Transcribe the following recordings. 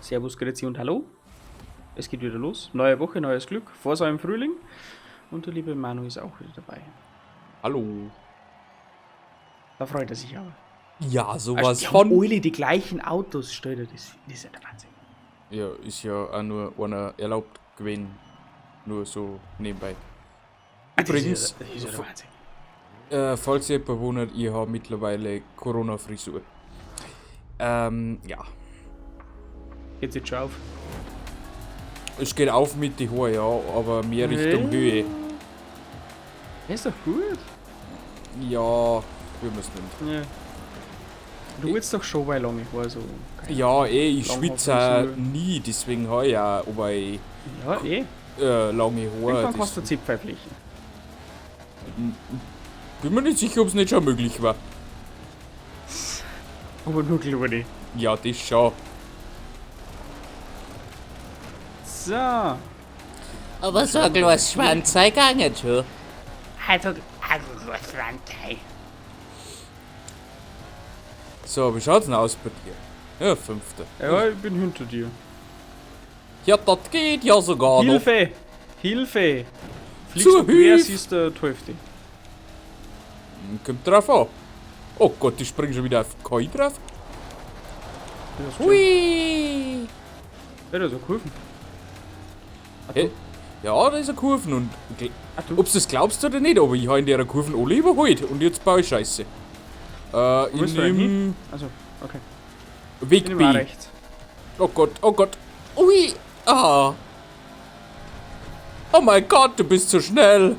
Servus, Grüezi und Hallo. Es geht wieder los. Neue Woche, neues Glück. Forsa im Frühling. Und der liebe Manu ist auch wieder dabei. Hallo. Da freut er sich aber. Ja, sowas Also, die haben von. alle die gleichen Autos, stell dir das. Das ist ja der Wahnsinn. Ja, ist ja auch nur einer erlaubt gewesen. Nur so nebenbei. Übrigens, Das ist ja der Wahnsinn. Falls ihr jemand wundert, ich habe mittlerweile Corona-Frisur. Ja. Geht's jetzt schon auf? Es geht auf mit die Haare, ja, aber mehr Richtung Höhe. Ist doch gut. Ja, wir müssen nicht. Ja. Du willst doch schon bei lange Haare so. Keine Ja, eh, ich Langhaar schwitze auch Frisur. nie, deswegen habe ich auch, aber ich, Ja, eh. lange Haare. Irgendwann Das kannst du Zipfel flechten. bin mir nicht sicher, ob es nicht schon möglich war. Aber nur kleine. Ja, das schon. So. Aber so ein kleines Schwanzei gegangen schon. Also, So, wie schaut's denn aus bei dir? Ja, fünfter. Ja, ich bin hinter dir. Ja, das geht ja sogar noch. Hilfe! Hilfe! Fliegst Zur du quer, Hilfe! siehst du die Hälfte. Kommt drauf an. Oh Gott, ich spring schon wieder auf KI drauf. Das ist schön. Hui! Ja, da ist eine Kurve. Ach, Hey, ja, da ist eine Kurve und Ach, du. ob du das glaubst oder nicht, aber ich habe in der Kurve alle überholt und jetzt baue ich Scheiße. Ich bist du denn nehm Also, okay. Weg Ich nehme auch B. rechts. Oh Gott, oh Gott. Ui! Ah! Oh mein Gott, du bist zu schnell!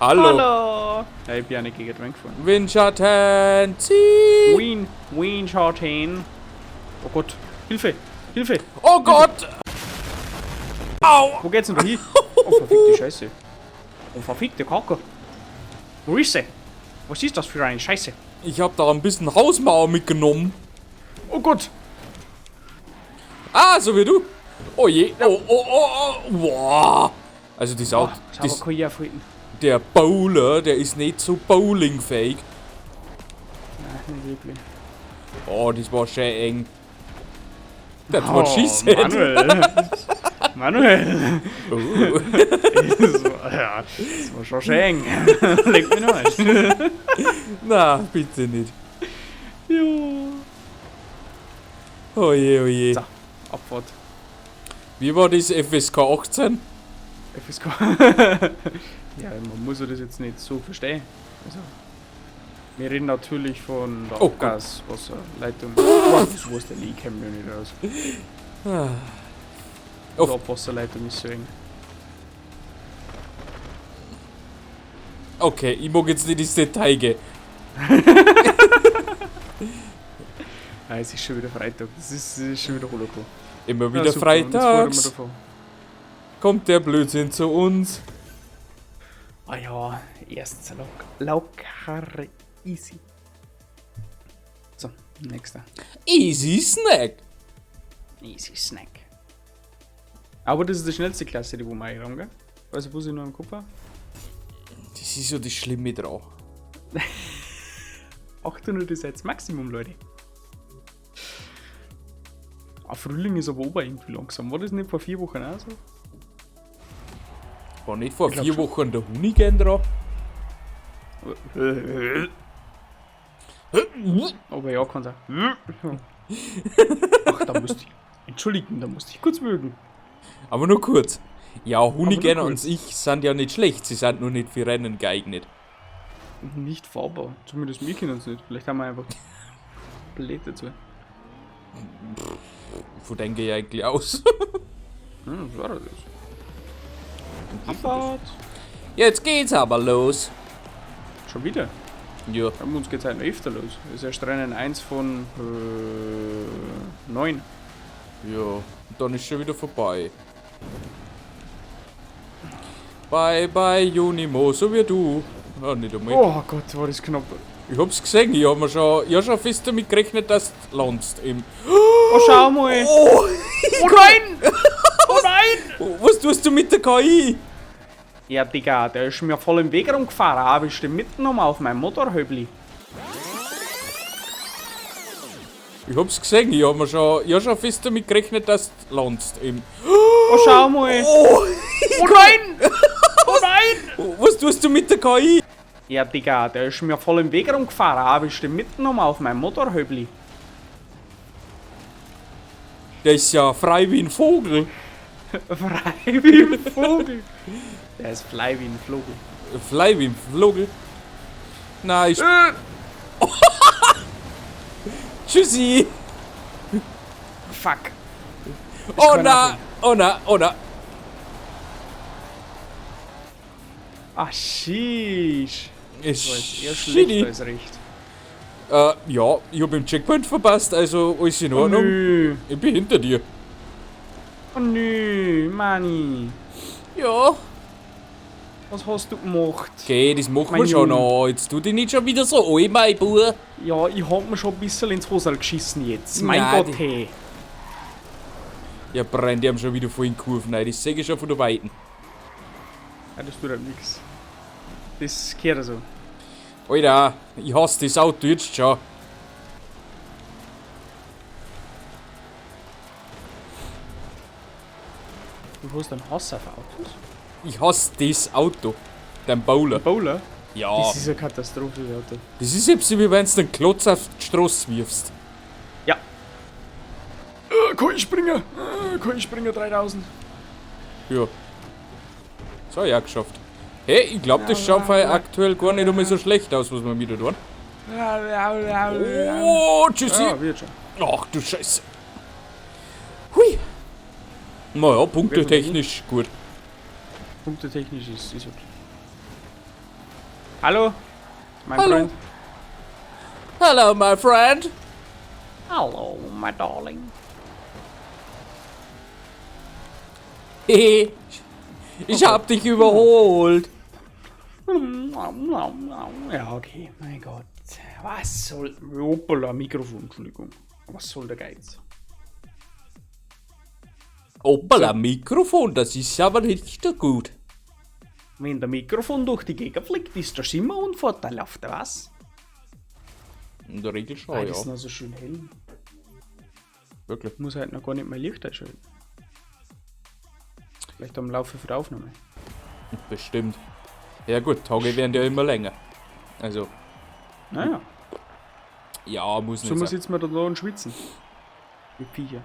Hallo! Hallo! Ja, ich bin ja nicht gegen den gefahren. Windschatten, zieh! Wien, Wien, Schatten. Oh Gott. Hilfe! Hilfe! Oh Gott! Au! Wo geht's denn da hin? Oh, verfickte Scheiße. Oh, verfickte Kacke. Wo ist sie? Was ist das für eine Scheiße? Ich hab da ein bisschen Hausmauer mitgenommen. Oh Gott! Ah, so wie du. Oh je. Oh, oh, oh, oh. Boah. Also das Oh, Auto, sauber das, kann ich aufhalten. der Bowler, der ist nicht so bowlingfähig. Nein, nicht wirklich. Oh, das war schön eng. That's what she Oh, said. Manuel! Manuel! Oh. Das war, ja, das war schon schön. Leg mich noch ein. Na, bitte nicht. Jo. Oh je, oh je. So. Abfahrt. Wie war das FSK 18? FSK. Ja, man muss ja das jetzt nicht so verstehen. Also, wir reden natürlich von der Oh Gott. Abgaswasserleitung. Boah, das wusste ich, ich kenne mich nicht aus. Die Auf. Abwasserleitung ist so eng. Okay, ich mag jetzt nicht ins Detail gehen. Ah, es ist schon wieder Freitag. Das ist schon wieder Holoko. Immer Ja, wieder super, und jetzt fahren wir freitags davon. kommt der Blödsinn zu uns. Ah ja, erstens locker easy. So, nächster. Easy Snack. Easy Snack. Aber das ist die schnellste Klasse, die wo wir eigentlich haben, gell? Weißt du, wo sie noch im Kopf war? Das ist so das Schlimme dran. 800 ist jetzt Maximum, Leute. Ah, Frühling ist aber ober irgendwie langsam. War das nicht vor 4 Wochen auch so? War nicht vor Ich glaub 4 schon. Wochen der Hoonigan dran? Aber ja, kann sein. Ach, da musste ich. Entschuldigen, da musste ich kurz mögen. Aber nur kurz. Ja, Hoonigan kurz. und ich sind ja nicht schlecht, sie sind nur nicht für Rennen geeignet. Nicht fahrbar. Zumindest wir kennen uns nicht. Vielleicht haben wir einfach blöd dazu. Von dem gehe ich eigentlich aus. Was war das? Abfahrt. Jetzt geht's aber los. Schon wieder. Ja. Bei uns geht's halt noch öfter los. Das ist erst Rennen 1 von 9. Ja, und dann ist schon wieder vorbei. Bye bye, Junimo, so wie du. Ah, nicht einmal. Oh Gott, war das knapp. Ich hab's gesehen, ich hab mir schon, ich hab schon fest damit gerechnet, dass du landest im. Oh, schau mal. Oh! Oh nein! Oh nein! Was tust du mit der KI? Ja, Digga, der ist mir voll im Weg rumgefahren. Hab ich den mitgenommen auf meinem Motorhöbli. Ich hab's gesehen, ich hab mir schon, ich hab schon fest damit gerechnet, dass du landest. Eben. Oh, schau mal. Oh, Oh nein! Oh nein! was tust du mit der KI? Ja, Digga, der ist mir voll im Weg rumgefahren. Hab ich den mitgenommen auf meinem Motorhöbli. Der ist ja frei wie ein Vogel. Frei wie ein Vogel. Der ist frei wie ein Vogel. Frei wie ein Vogel. Nein, ich. Tschüssi! Fuck. Oh kein na, oh na, oh na. Ah, sheesh. Ist Das war jetzt eher schlecht shitty. als recht. Ja, ich hab den Checkpoint verpasst, also alles in Oh Ordnung. nö. Ich bin hinter dir. Oh nö, Manni. Ja. Was hast du gemacht? Okay, das machen Mein wir schon Junge. noch. Jetzt tu dich nicht schon wieder so an, mein Bub. Ja, ich hab mir schon ein bisschen ins Hosel geschissen jetzt. Mein Nein, Gott, die- hey. Ja, brennt die haben schon wieder voll in Kurven rein. Das sehe ich schon von der Weiten. Ja, das tut halt nix. Das gehört so. Alter, ich hasse das Auto jetzt schon. Du hast einen Hass auf Autos? Ich hasse das Auto. Dein Bowler. Bowler? Ja. Das ist eine Katastrophe, das Auto. Das ist eben so, wie wenn du einen Klotz auf die Straße wirfst. Ja. Kann ich springen? Kann ich springen 3000? Ja. Das hab ich auch geschafft. Hey, ich glaube, das schaut ja, aktuell gar nicht einmal so schlecht aus, was wir wieder tun. Oh, tschüssi. Ja, wird schon. Ach du Scheiße. Hui. Naja, punktetechnisch gut. Punktetechnisch ist okay. Hallo? Mein Hallo. Freund. Hello, my friend. Hallo, my darling. Hehe. Ich hab dich überholt. Ja, okay, mein Gott. Was soll. Hoppala, Mikrofon, Entschuldigung. Was soll der Geiz? Hoppala, Mikrofon, das ist aber nicht so gut. Wenn der Mikrofon durch die Gegend fliegt, ist das immer unvorteilhaft, was? In der Regel schon, Ah, ja. das ist noch so schön hell. Wirklich. Ich muss halt noch gar nicht mein Licht einschalten. Vielleicht am Laufe der Aufnahme. Bestimmt. Ja gut, Tage werden ja immer länger. Also, Naja, ja, muss so nicht muss sein. sitzen wir da und schwitzen. Wie Viecher.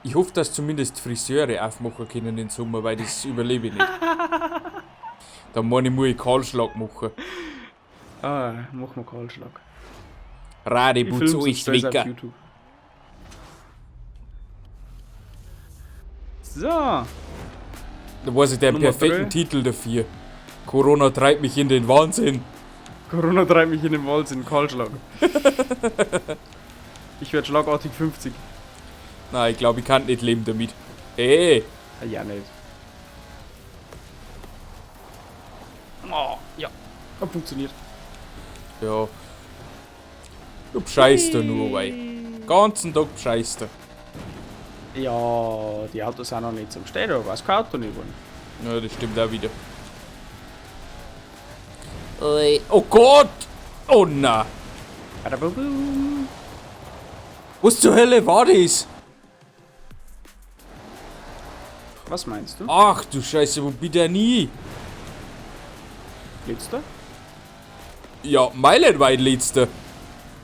Ich hoffe, dass zumindest Friseure aufmachen können im Sommer, weil das überlebe ich nicht. Da meine ich, muss ich Kahlschlag machen. Ah, machen wir Kahlschlag. Ich Radebutz, film's und stell's auf Wecker. YouTube. So, Da weiß ich den Nummer perfekten drei. Titel dafür. Corona treibt mich in den Wahnsinn. Corona treibt mich in den Wahnsinn, Kahlschlag. Ich werde schlagartig 50. Nein, ich glaube, ich kann nicht leben damit. Hey, Ah, ja, nicht. Oh, ja. Hat funktioniert. ja. Du bescheißt da nur, wei. Ganzen Tag bescheißt du. Ja, die Autos sind noch nicht zum Stehen, aber was kein Auto nicht wollen. Ja, das stimmt auch wieder. Ui. Oh Gott! Oh na! Badabubu. Was zur Hölle war das? Was meinst du? Ach du Scheiße, wo bin ich nie? Letzter? Ja, meilenweit letzter.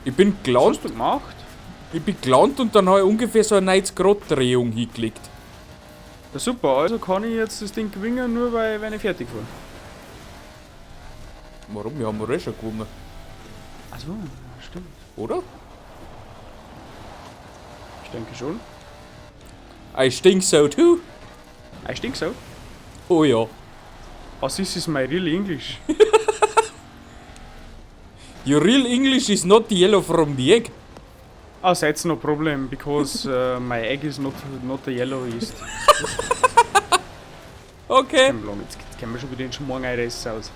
Ich bin Was gelandet, hast du gemacht? ich bin gelandet und dann habe ich ungefähr so eine 90-Grad-Drehung hingelegt. Ja, super, also kann ich jetzt das Ding gewinnen, nur weil, wenn ich fertig war. Warum? Wir haben doch eh schon gewonnen, Achso, stimmt. oder? Ich denke schon. I think so too. I think so. Oh ja. Was ist is my real English? Your real English is not the yellow from the egg. Ah, that's no problem, because my egg is not the yellow ist. Okay. Jetzt kennen wir schon wieder den Schmarrn einreißen aus.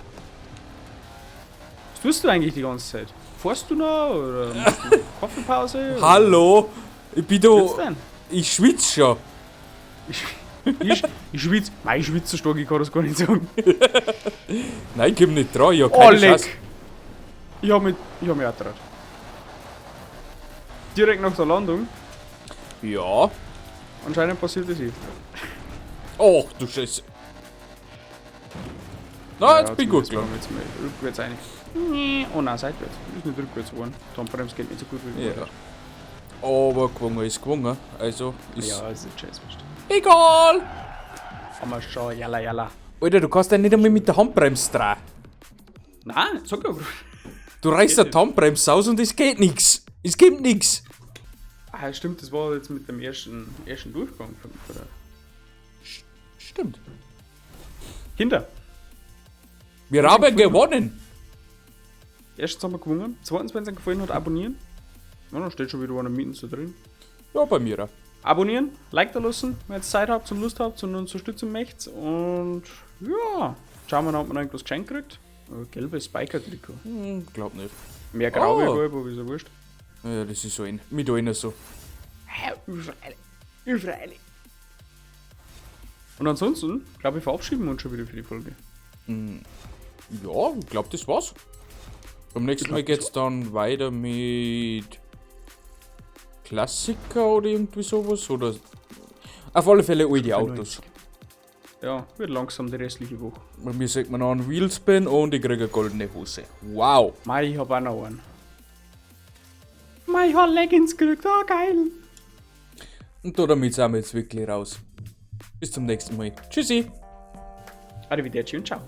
Was tust du eigentlich die ganze Zeit? Fährst du noch oder machst du Kaffeepause? Oder? Hallo. Ich bin Was da. denn? Ich schwitze schon. Ich schwitze. Nein, ich schwitze so stark, ich kann das gar nicht sagen. Nein, ich komm nicht dran. Ich hab Oh, keine leck! Chance. Ich hab mich auch getraut. Direkt nach der Landung. Ja. Anscheinend passiert das nicht. Och, du Scheiße. Na, jetzt bin ich gut gegangen. gegangen. Jetzt mal rückwärts rein. Nee. Oh nein, seitwärts. Ist nicht rückwärts geworden. Die Handbremse geht nicht so gut wie Ja. Aber gewonnen ist gewonnen. Also ist Ja, ist jetzt scheiße. egal. Aber schon, jalla, jalla. Alter, du kannst ja nicht einmal mit der Handbremse drehen. Nein, sag ja. Du reißt die Handbremse aus und es geht nix. Es gibt nix. Ah, stimmt, das war jetzt mit dem ersten Durchgang. Oder? Stimmt. Kinder, Wir haben gewonnen. erstens haben wir gewonnen. Zweitens, wenn es euch gefallen hat, abonnieren. Ja, da steht schon wieder einer mitten so drin. Ja, bei mir auch. Abonnieren, Like da lassen, wenn ihr Zeit habt und Lust habt und uns unterstützen möchtet. Und ja, schauen wir noch, ob man irgendwas geschenkt kriegt. Ein gelbes Biker-Trikot. Glaub nicht. Mehr grau Oh. wie gelb, aber ist ja wurscht. Ja, das ist so ein. Mit einer so. Überall. Und ansonsten, glaube ich, verabschieden wir uns schon wieder für die Folge. Ja, ich glaub, das war's. Beim nächsten Mal geht's dann weiter mit Klassiker oder irgendwie sowas. Oder auf alle Fälle alte Autos. Ja, wird langsam die restliche Woche. Bei mir sieht man noch einen Wheelspin und ich kriege eine goldene Hose. Wow. Mei, ich hab auch noch einen. Mei, ich hab Leggings gekriegt, oh geil. Und da damit sind wir jetzt wirklich raus. Bis zum nächsten Mal. Tschüssi. Arrivederci und ciao.